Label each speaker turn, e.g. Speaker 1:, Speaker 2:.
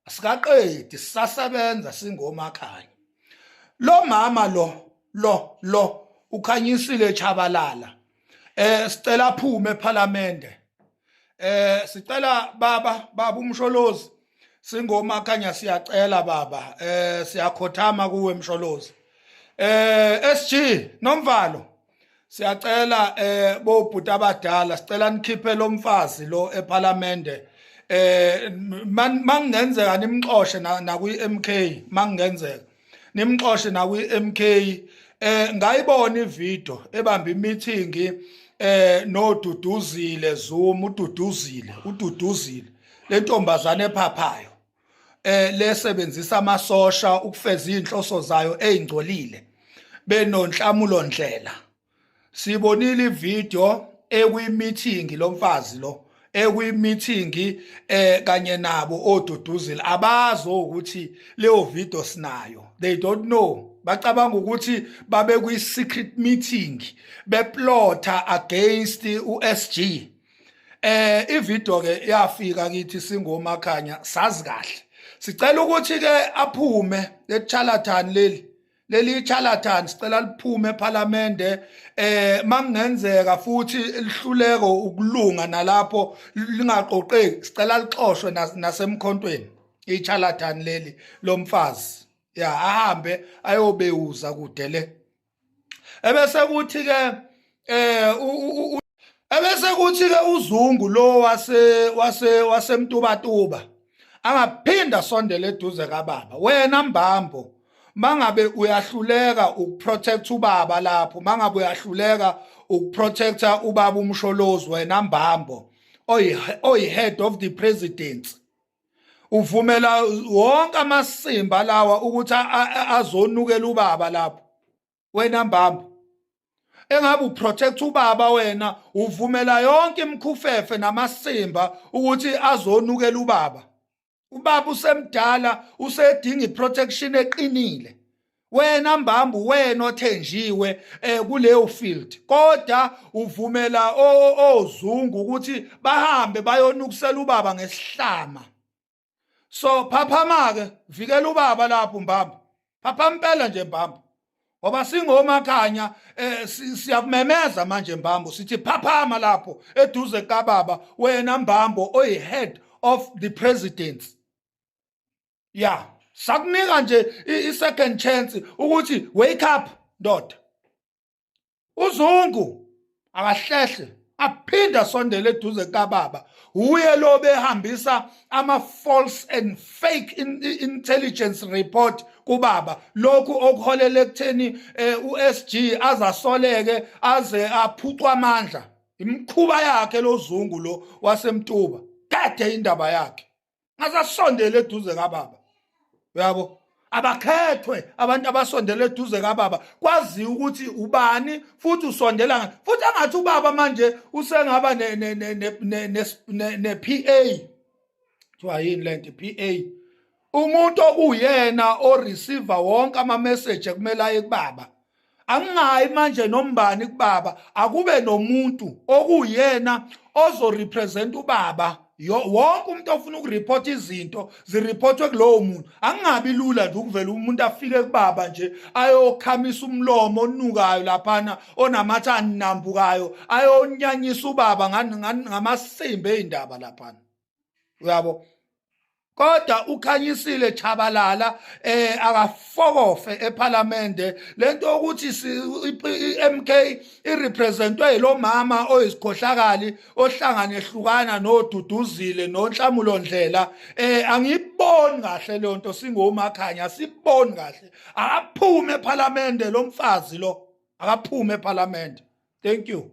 Speaker 1: Asikaqedi, sisasebenza singomakhanya. Lo mama lo uKhanyisile Chabalala, sicela aphume eParliament. Sicela baba uMsholozi, singomakhanya siyacela baba, siyakhothama kuwe Msholozi. SG Nomvalo, siyacela bobhuti abadala, sicela nikhiphe lo mfazi lo eParliament. Mangenzeka nimxoshe na kwi MK, mangenzeka nimxoshe na kwi MK. Ngayibona ivideo ebamba imeeting noDuduzile Zuma, uDuduzile lentombazane ephaphayo lesebenzisa amasosha ukufeza inhloso zayo ezingcolile benoNhlamulo Ndlela. Sibonile ivideo ekwi meeting lo mfazi lo ekwi meeting kanye nabo oDuduzile. Abazo ukuthi leyo video sinayo, they don't know. Bacabanga ukuthi babe kwi secret meeting beplota against uSG. Ivideo ke yafika kithi singomakhanya, sazi kahle. Sicela ukuthi ke aphume lecharlatan leli charlatan, sicela liphume eParliament. Mangenzeka futhi lihluleko ukulunga nalapho lingaqoqeki, sicela lixoshwe nasemkhontweni icharlatan leli lomfazi, ya, ahambe ayobewuza kude le. Ebese kuthi ke ebese kuthi ke uZungu lo wase wase wasemtubatuba angaphinda sondele eduze kababa. Wena Mbambo, mangabe uyahluleka ukuprotect ubaba lapho, mangabe uyahluleka ukuprotecta ubaba uMsholozi, wena Mbambo oyi head of the presidency, uvumela wonke amasimba lawa ukuthi azonukela ubaba lapho. Wena Mbambo engabe uprotect ubaba, wena uvumela yonke imikhufefe namasimba ukuthi azonukela ubaba. Ubaba usemdala, usedinga iprotection eqinile. Wena Mbambo, wena othenjiwe kuleyo field, kodwa uvumela oZungu ukuthi bahambe bayonukusela ubaba ngesihlama. So phaphama ke, vikela ubaba lapho Mbambo. Phapha impela nje Mbambo, ngoba singomakhanya siyakumemeza manje Mbambo, sithi phaphama lapho eduze kababa, wena Mbambo oyi head of the presidency. Ya, sakunika nje i-second chance ukuthi wake up ndoda. UZungu akahlehle aphinde asondele eduze kababa. Uye lo behambisa ama false and fake intelligence report kubaba, lokhu okuholela ekutheni uSG azasoleke aze aphucwa amandla. Imkhuba yakhe loZungu lo wasemtuba kade, indaba yakhe ngasasondele eduze kababa, uyabo. Abakhethwe abantu abasondele eduze kababa, kwaziwa ukuthi ubani futhi usondela futhi. Angathi ubaba manje usengaba ne PA, kuthiwa yini lento, PA, umuntu okuyena o receiver wonke ama message ekumele aye kubaba. Angingayi manje nombani kubaba, akube nomuntu okuyena ozorepresent ubaba. Wonke umuntu ofuna ukureport izinto zireportwe kulowo muntu. Angingabi lula nje ukuvela umuntu afike kubaba nje ayokhamisa umlomo onukayo laphana onamathe anambukayo, ayonyanyisa ubaba ngamasimba ey'ndaba laphana, uyabo. Kodwa uKhanyisile Chabalala akafokofe eParliament. Lento ukuthi iMK irepresentwe lo mama oyisikhohlakali ohlangana ehlukana noDuduzile noNhlamulo Ndlela, angiboni kahle leyo nto. Singomakhanya siboni kahle. Akaphume eParliament lo mfazi lo, akaphume eParliament. Thank you.